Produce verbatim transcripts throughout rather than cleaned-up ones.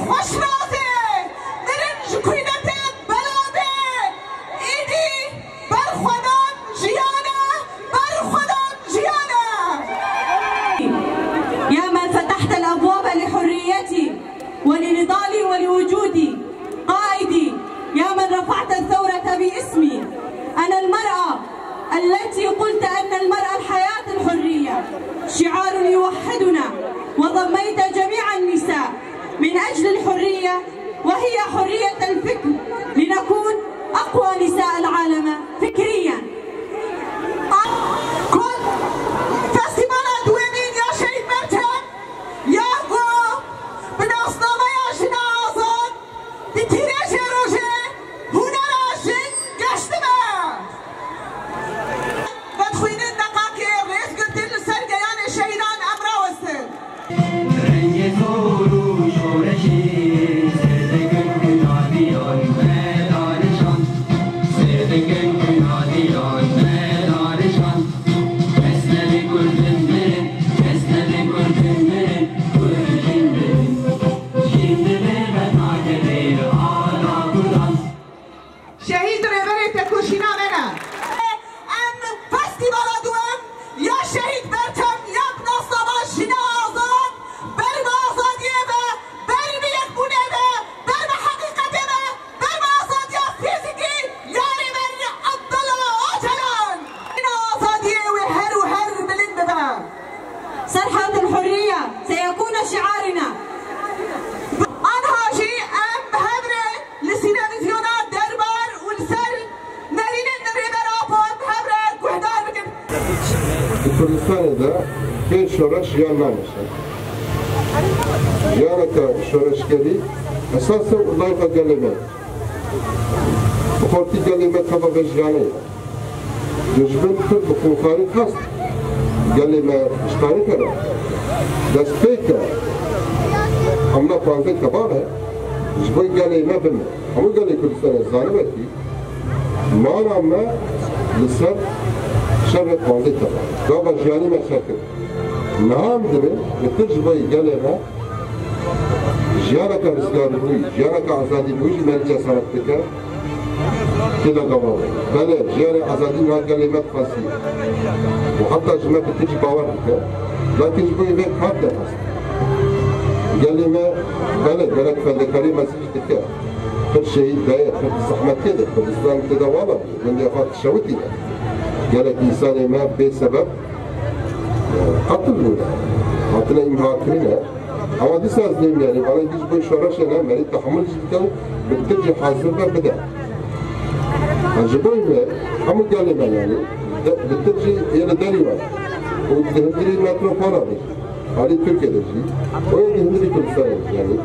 Xweşnasê mirin ji kûnetê belavê, êdî berxwedan jiyan e, berxwedan jiyan e. يا من فتحت الأبواب لحريتي ولنضالي ولوجودي. قائدي، يا من رفعت الثورة باسمي. أنا المرأة التي قلت أن المرأة الحياة الحرية، شعار يوحدنا، وضميت جميع النساء من أجل الحرية، وهي حرية الفكر، لنكون أقوى نساء العالم فكريا. Ku festîvala duwemîn ya Şehîd Berçem ya ku bi nasnameya Jina Azad, bi tîrê jê rojê hunera jin geştime. Vedixwînin deqakê rêzgirtin li ser geyanê şehîdan em rawestin. Rengê zor û şoreşê, sêr dikin kunadiyan me danişan, sêr dikin kunadiyan me danişan. Kes nebe kurdin mirin, kes nebe kurdin mirin, kurdin mirin. Şehîd Rêberê Tekoşîna me ne. Em festîvala duwem ya Şehîd Berçem ya bi nasnama Jina Azad, ber bi azadiyê ve, ber bi yekbûnê ve, ber bi heqîqetê ve, ber bi azadiya fîzîkî ya Rêber Abdullah Ocalan. Jina azadiyê wê her û her bilind bibe. Serhat el-Hurriye seyekûne şiarina. Anha jî em bi hev re li sîlevizyona Derbar û li ser nerînên Rêber Apo em bi hev re guhdar bikin. Di Kurdistanê de bê şoreş jiyan nameşe. Jiyaneke şoreşgerî esas e û dayika gelê me. Bi xortî gelê me teva vê jiyanê ye. Dijmin Kurd bi xûnxarî xwest gelê me ji tarîxê re dest pê ke. Hemla panzdeh Tebar e, ji bo gelê me bime. Hemû gelê Kurdistanê zanibekî mala me li ser şerê panzdeh Tebar. Gava jiyanê me çêkir. Niha em dibin, li pir ji bo gelê me jiyaneke rizgarbûyî, jiyaneke azadîbûyî ji me re cesaret dike, tê de gava be. Belê, jiyanê azadî niha gelê me dixwazî û heta ji me bi tişt bawer dike. Lakin ji bo vê kar de xwest. Gelê me, belê, gelek fedekariya mezin jî dike. Pir şehîd daye, pir zehmetiyê de, Kurdistan tê de vala bû. Gundê xwe dişewitîne. Gelek însanê me bê sebeb, e, qetil bûne. Hatine îmha kirine. Ama dîsa ez nêm, yanî, bana ji bo şoreşê ne, merî tehemûl jî bike û bi tir jî hazir be bide. Ha, ji bo me, hemû gelê me, yanî, de, bi tir jî yê li derî we. Û di hundirî metropola de jî. Alî Tirkiye de jî. Û yê di hundirî Kurdistanê de jî, yanî.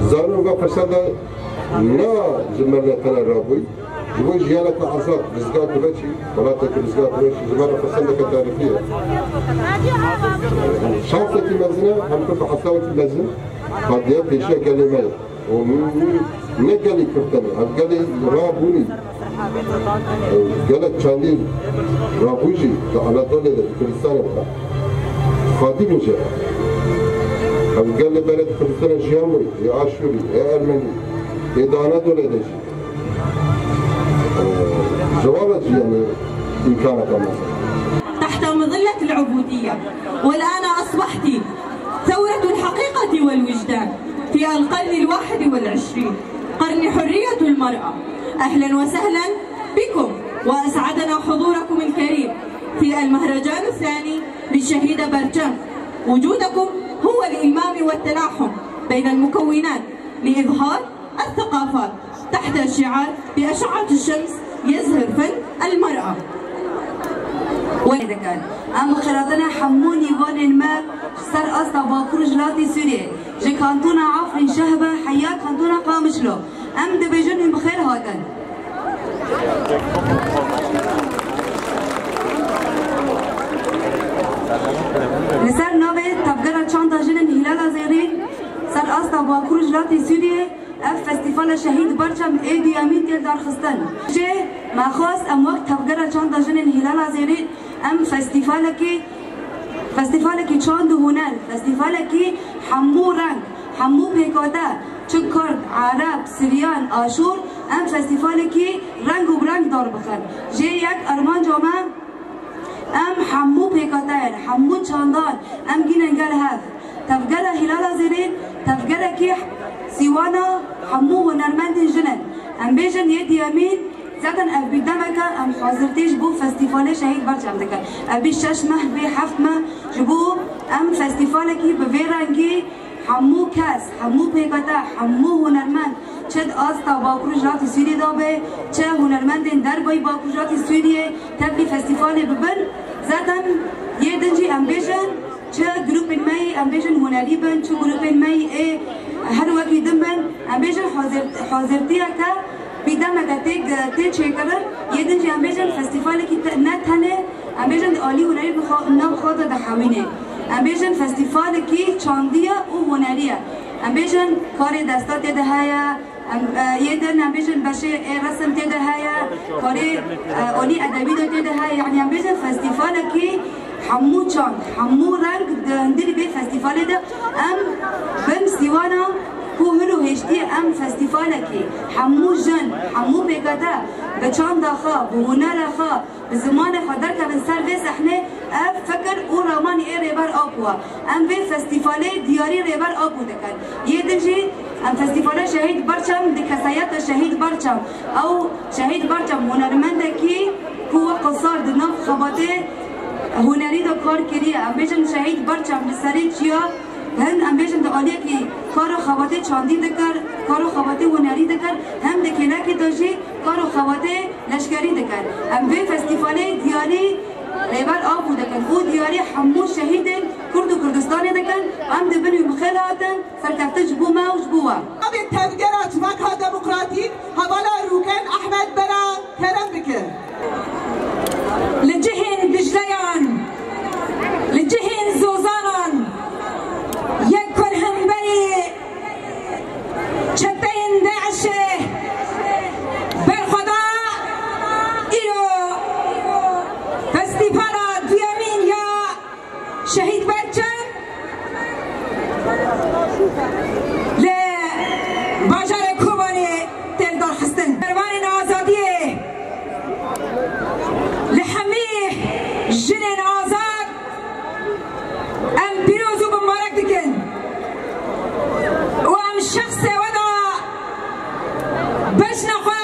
Zanin ve firseta ne ji miletê re rabûyî. Ji bo jiyaneke azad, rizgar dibe çi, welatekî rizgar dibe çi, ji me re firseteke tarîxî ye. Şansekî mezin e, hem pir bi hesabekî mezin, hatiye pêşiya gelê me ye. Û ne gelê Kurd tenê, ev gelê rabûnî, gelek çandî rabû jî di Anadolê de, di Kurdistanê de xwedî bûn jê re. Ev gelê berê di Kurdistanê jiyan bûyî, ê Aşûrî, ê Ermenî, ê di Anadolê de jî. Ji wan re jî, yanî, îmkaneke mezin. تحت مظلة العبودية، والآن أصبحت ثورة الحقيقة والوجدان في القرن الواحد والعشرين، قرن حرية المرأة. أهلا وسهلا بكم، وأسعدنا حضوركم الكريم في المهرجان الثاني للشهيدة برجام. وجودكم هو الإلمام والتلاحم بين المكونات لإظهار الثقافات تحت شعار بأشعة الشمس يزهر فن المرأة. Em xelatine hemû nîvanên me ji ser asta Bakur û Jilatê Sûriyê, ji kantona Efrîn Şehbe heya kantona Qamişlo. Em dibêjin hûn bi xêr hatin. Li ser navê Tevgera Çanda Jinên Hîlala Zêrîn, ser asta Bakur û Jilatê Sûriyê, ev festîvala Şehîd Berçem ê duyemîn tê lidarxistin. Jê me xwest em wek Tevgera Çanda Jinên Hîlala Zêrîn em festîvalekî, festîvalekî çand û huner, festîvalekî hemû reng, hemû pêkate, Çi Kurd, Ereb, Siryan, Aşûr, em festîvalekî reng û bi reng dar bixin. Jê yek armanca me, em hemû pêkhateyên, hemû çandan, em gînin gel hev. Tevgera Hîlala Zêrîn, tevgerekî sîwana hemû hunermendên jin in. Em bêjin yê diyemîn, zaten ev bî demeke em hazirtî ji bo festîvalê Şehîd Berçem dikin. Ev bî şeş meh bê heft meh ji bo em festîvalekî bi vê rengî hemû kes, hemû pêkate, hemû hunermend, çi di asta Bakur Rojhilatê Sûriyê de be, çi hunermendên derveyî Bakur Rojhilatê Sûriyê tevlî festîvalê bibin. Zaten yê din jî em bêjin, çi grûpên me yî, em bêjin hunerî bin, çi grûpên me yî ê her wekî din bin, em bêjin hazir-, hazirtiyeke bî demeke tê, tê çêkirin. Yê din jî em bêjin festîvalekî te-, ne tenê, em bêjin di alî hunerî bi xwe, nav xwe de dihewînê. Em bêjin festîvalekî çandî ye û hunerî ye. Em bêjin karê desta tê de heye, em, e, yê din em bêjin beşê ê resim tê de heye, karê, e, alî edebî de tê de heye. Yanî em bêjin festîvalekî hemû çand, hemû reng di hundirî vê festîvalê de em bin sîwana ku hil û hêştiyê em festîvalekî hemû jin, hemû pêkate bi çanda xwe, bi hunera xwe, bi zimanê xwe derkevin ser vê sehnê, ev fikir û ramanî ê Rêber Apo e. Em vê festîvalê diyarî Rêber Apo dikin. Yê din jî em festîvala Şehîd Berçem di kesayeta Şehîd Berçem, ew Şehîd Berçem hunermendekî ku wek sal di nav xebatê hunerî de kar kiriye. Em bêjin Şehîd Berçem li serê çiya hin, em bêjin di aliyekî kar û xebatê çandî dikir, kar û xebatê hunerî dikir, hem di kêlekê de jî kar û xebatê leşkerî dikir. Em vê festîvalê diyarî Rêber Apo dikin û diyarî hemû şehîdên Kurd û Kurdistanê dikin. Em dibin wî bi xêr hatin, serkeftin ji bo me û ji bo we. Navê tevgera Civaka Demokratîk, hevala Rûken Ehmed Bera kerem bike. Li cihên Dicleyan, li cihên Zozanan, yek ku li hemberî çeteyên DAIŞê berxweda, îro festîvala duyemîn ya Şehîd Berçem li bajarê Kobanê tê lidarxistin. Pervanên azadiyê li hemî jinên azad em pîroz û bimbarek dikin û em şexsê we de bejna xwe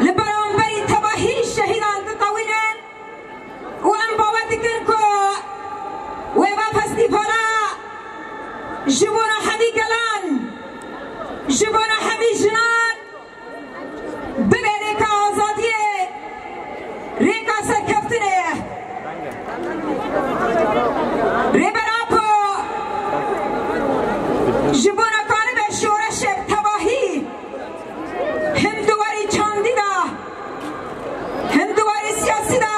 li beramberî tebahî şehîdan ditewînin. Û em bawer dikin ku wê va festîvala ji bona hemî gelan, ji bona hemî jinan bibe rêka azadiyê, rêka serkeftinê ye. Rêber Apo ji bona karibe şoreşek tevahî him di warî çandî de, him di warî siyasî de,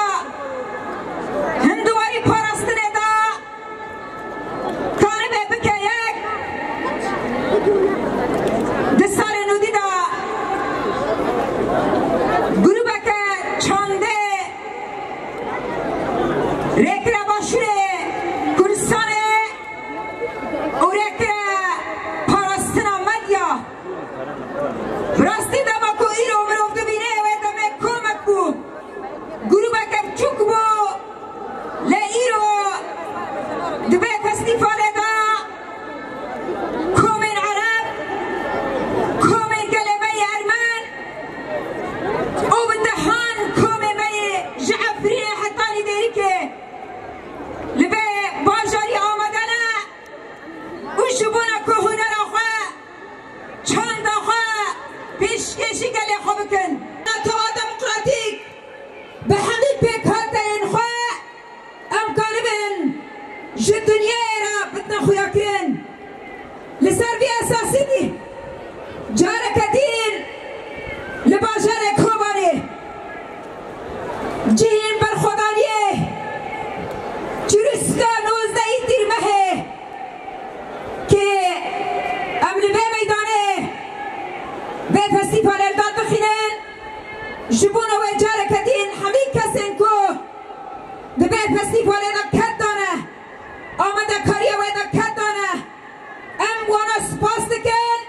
him di warî parastinê de karibe bike yek. Di salên nûdî de grûbeke çandê rêkire Başûrê Kurdistanê û rêkire parastina medya. Bi rastî dema ku îro mirov dibîne, wê demê komek bû, grûbeke biçûk bû, lê îro di vê festîvalê de komên Ereb, komên gelê me yê Ermen û bi dehan komê me yê ji Efrînê hetanî Dêrikê li vê bajarî amade ne û ji bona ku hunera xwe, çanda xwe pêşkêşî gelê xwe bikin. Netewa Demokratîk bi hemî pêkhateyên xwe em karibin ji dinyayê re bidine xuyakirin. Li ser vî esasî careke din li bajarê Kobanê cihên berxwedaniyê çirûska nozdehî Tîrmehê ke em li vê meydanê vê festîvalê li dar dixînin, ji bona wê careke din hemî kesên ku di vê festîvalê de ked dane, amadekariya wê de ked dane, em wana spas dikin.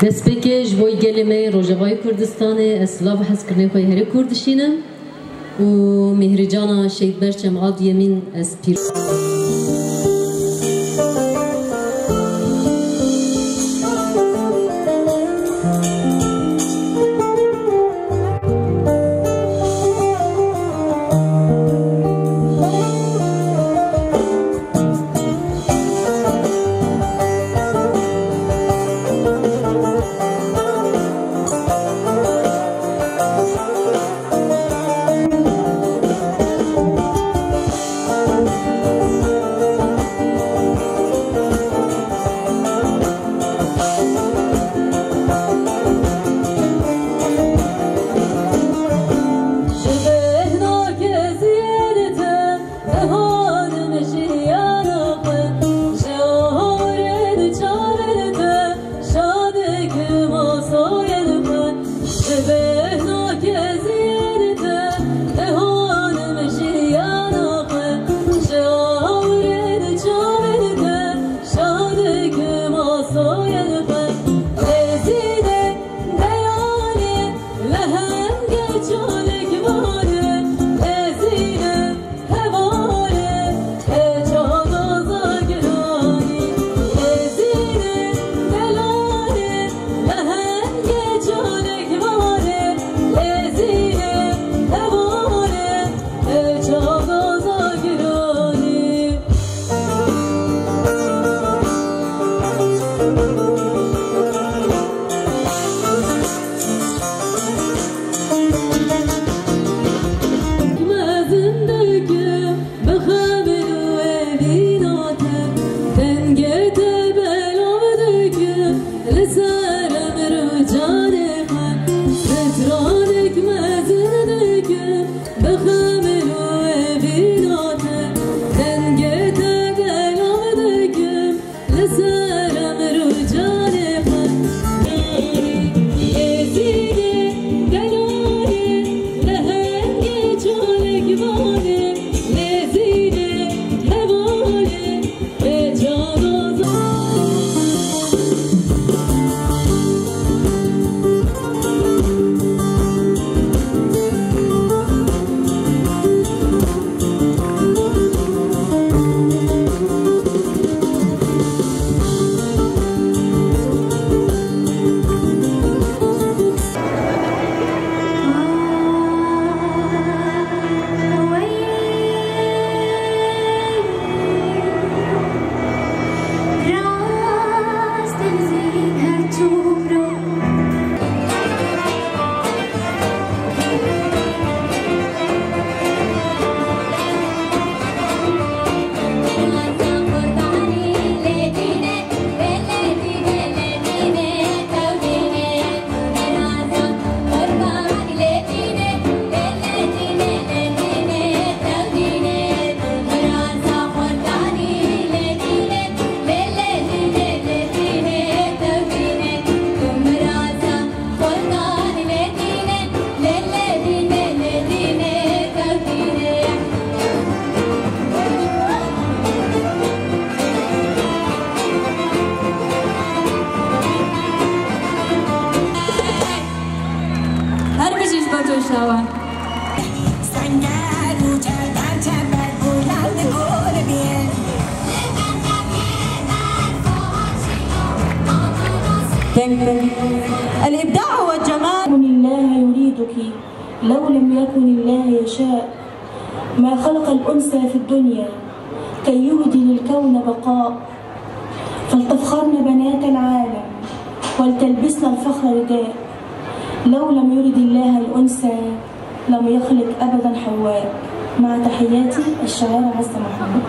Destpêkê ji bo gelê me yê Rojavayê Kurdistanê ez silav û hezkirinê xwe yê herî kûr dişînim û Mîhrîcana Şehîd Berçem Abdiyemîn ez pîr. Her bijî ji bo coşa we. الإبداع والجمال. الله يريدك لو لم يكن الله يشاء. ما خلق الأنثى في الدنيا كي يهدي للكون بقاء، فلتفخرن بنات العالم، ولتلبسن الفخر رداء. لو لم يرد الله الأنثى لم يخلق أبدا حواء. مع تحياتي، الشاعرة عزة محمد.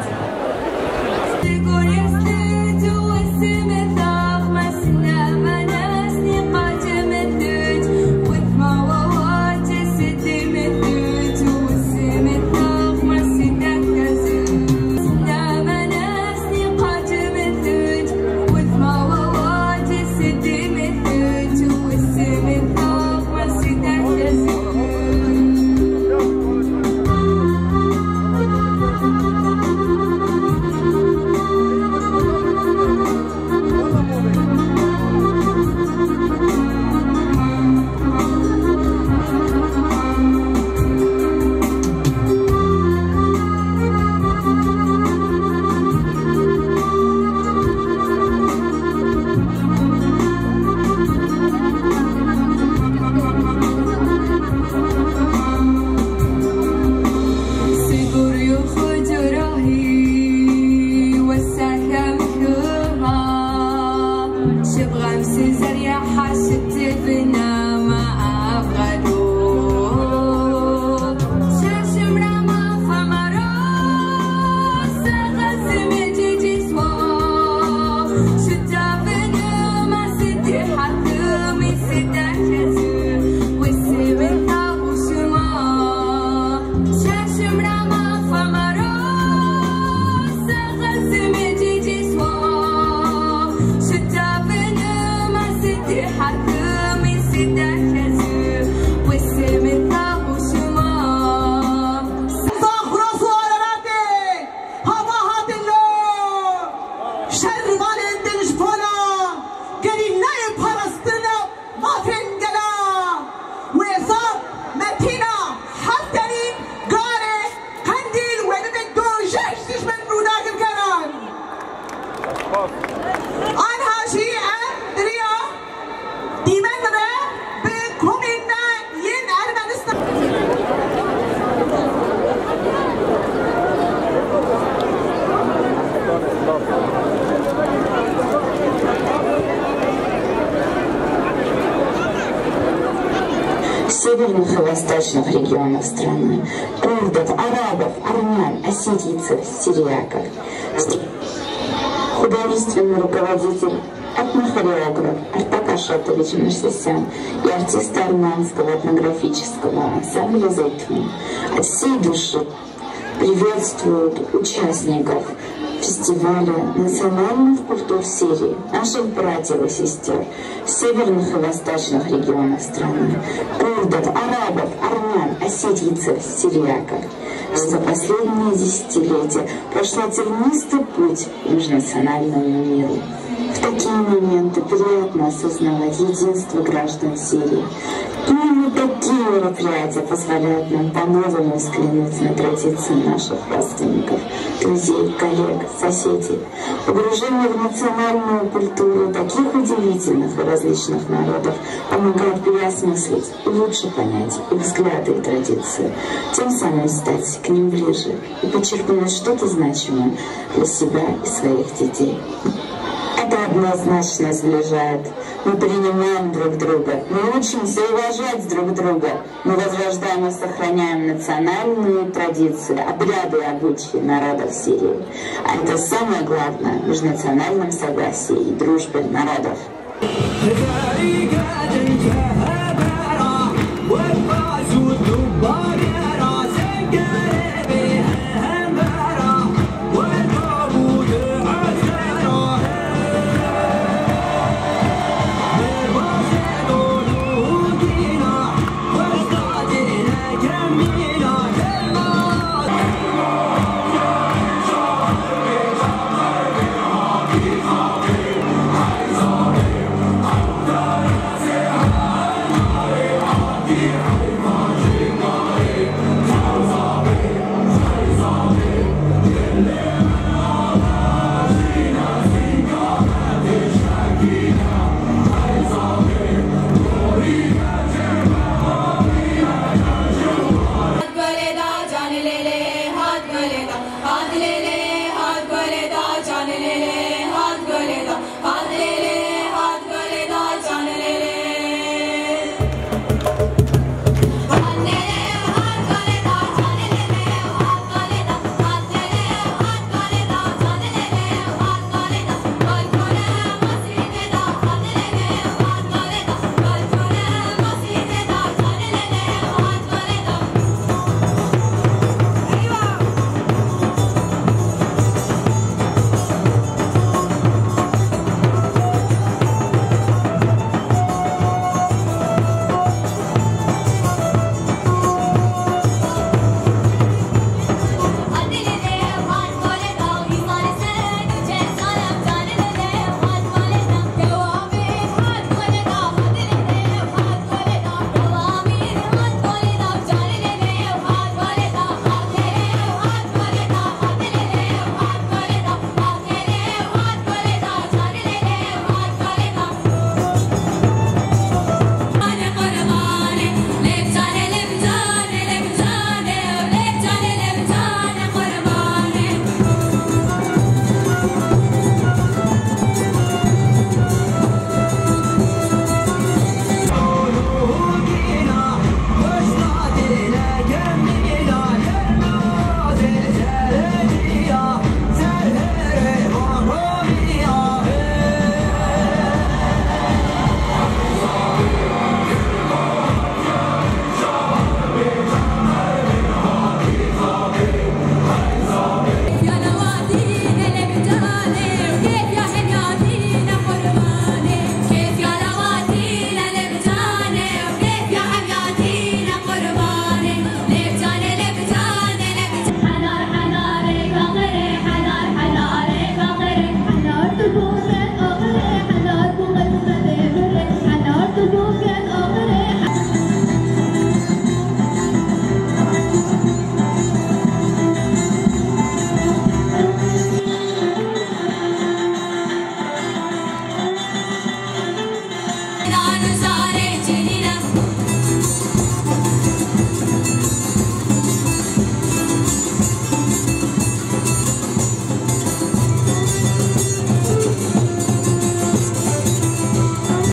Северных и восточных регионов страны, курдов, арабов, армян, ассирийцев, сирияков. Художественный руководитель, этнохореограф Артак Ашотович Мирсесян и артисты армянского этнографического ансамбля «Зайтун» от всей души приветствуют участников фестиваля национальных культур Сирии, наших братьев и сестер, северных и восточных регионов страны, курдов, арабов, армян, ассирийцев, сирияков. За последние десятилетия прошла тернистый путь к межнациональному миру. В такие моменты приятно осознавать единство граждан Сирии. Именно такие мероприятия позволяют нам по-новому взглянуть на традиции наших родственников, друзей, коллег, соседей. Погружение в национальную культуру таких удивительных и различных народов помогает переосмыслить и лучше понять их взгляды и традиции, тем самым стать к ним ближе и почерпнуть что-то значимое для себя и своих детей. Это однозначно сближает. Мы принимаем друг друга, мы учимся уважать друг друга, мы возрождаем и сохраняем национальные традиции, обряды и обычаи народов Сирии. А это самое главное в межнациональном согласии и дружбе народов.